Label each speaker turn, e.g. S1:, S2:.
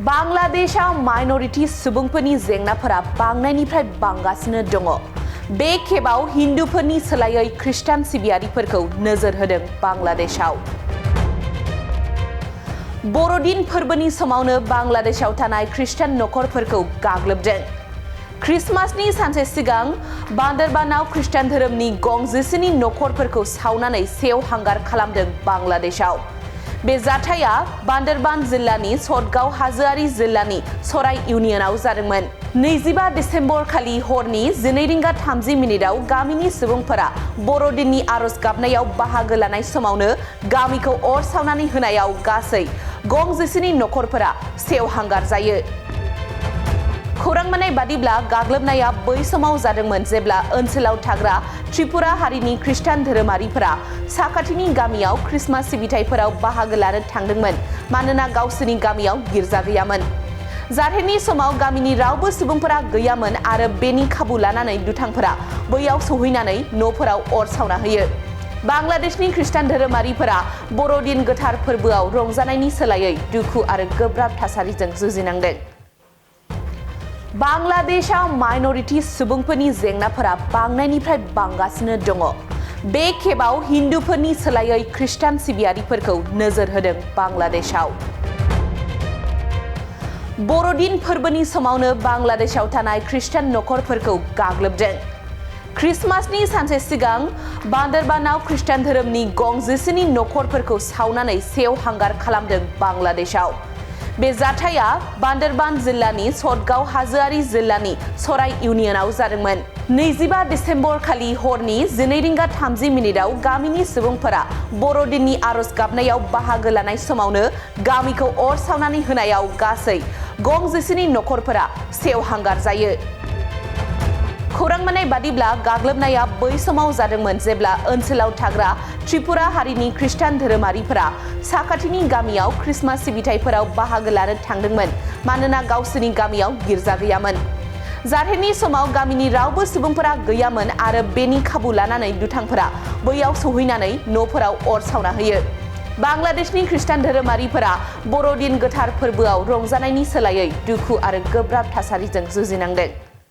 S1: बांग्लादेशआव minority सुबुंफोरनि जेंनाफोरा बांनायनिफ्राय बांगासिनो दङ। बे खेबाव हिन्दुफोरनि सोलायै खृष्टान सिबियारिफोरखौ नोजोर होदों बांग्लादेशआव। बर'दिन फोरबोनि समावनो बांग्लादेशआव थानाय खृष्टान नखरफोरखौ गाग्लोबदों। क्रिसमासनि सानसे सिगां बान्दरबानाव खृष्टान धोरोमनि गं-जिस्नि नखरफोरखौ सावनानै सेवहांगार खालामदों बांग्लादेशआव। बे जाथाया बान्दरबान जिल्लानि सटगाव हाजोआरि जिल्लानि सराय इउनियनाव जादोंमोन। 25 दिसेम्बर खालि हरनि 12:30 गामिनि सुबुंफोरा बर'दिननि आरज गाबनायाव बाहागो लानाय समावनो गामिखौ अर सावनानै होनायाव गासै गं-जिस्नि नखरफोरा सेवहांगार जायो। खौरां मोननाय बादिब्ला गाग्लोबनाया बै समाव जादोंमोन जेब्ला ओनसोलाव थाग्रा त्रिपुरा हारिनि खृष्टान धोरोमारिफोरा साखाथिनि गामियाव क्रिसमास सिबिथाइफोराव बाहागो लानो थांदोंमोन मानोना गावसोरनि गामियाव गिर्जा गैयामोन। जाथायनि समाव गामिनि रावबो सुबुंफोरा गैयामोन आरो बेनि खाबु लानानै दुथांफोरा बैयाव सौहैनानै न'फोराव अर सावना होयो। बांग्लादेशनि खृष्टान धोरोमारिफोरा बर'दिन गोथार फोरबोआव रंजानायनि सोलायै दुखु आरो गोब्राब थासारिजों जुजिनांदों। बांग्लादेशआव माइनरिटी सुबुंफोरनि जेंनाफोरा बांनायनिफ्राय बांगासिनो दङ। बे खेबाव हिन्दुफोरनि सोलायै खृष्टान सिबियारिफोरखौ नोजोर होदों बांग्लादेशआव। बर'दिन फोरबोनि समावनो बांग्लादेशआव थानाय खृष्टान नखरफोरखौ गाग्लोबदों। क्रिसमासनि सानसे सिगां बान्दरबानाव खृष्टान धोरोमनि गं-जिस्नि नखरफोरखौ सावनानै सेवहांगार खालामदों बांग्लादेशआव। बे जाथाया बान्दरबान जिल्लानि सटगाव हाजोआरि जिल्लानि सराय इउनियनाव जादोंमोन। 25 दिसेम्बर खालि हरनि 12:30 गामिनि सुबुंफोरा बर'दिननि आरज गाबनायाव बाहागो लानाय समावनो गामिखौ अर सावनानै होनायाव गासै गं-जिस्नि नखरफोरा सेवहांगार जायो। खौरां मोननाय बादिब्ला गाग्लोबनाया बै समाव जादोंमोन जेब्ला ओनसोलाव थाग्रा त्रिपुरा हारिनि खृष्टान धोरोमारिफोरा साखाथिनि गामियाव क्रिसमास सिबिथाइफोराव बाहागो लानो थांदोंमोन मानोना गावसोरनि गामियाव गिर्जा गैयामोन। जाथायनि समाव गामिनि रावबो सुबुंफोरा गैयामोन आरो बेनि खाबु लानानै दुथांफोरा बैयाव सौहैनानै न'फोराव अर सावना होयो। बांग्लादेशनि खृष्टान धोरोमारिफोरा बर'दिन गोथार फोरबोआव रंजानायनि सोलायै दुखु आरो गोब्राब थासारिजों जुजिनांदों।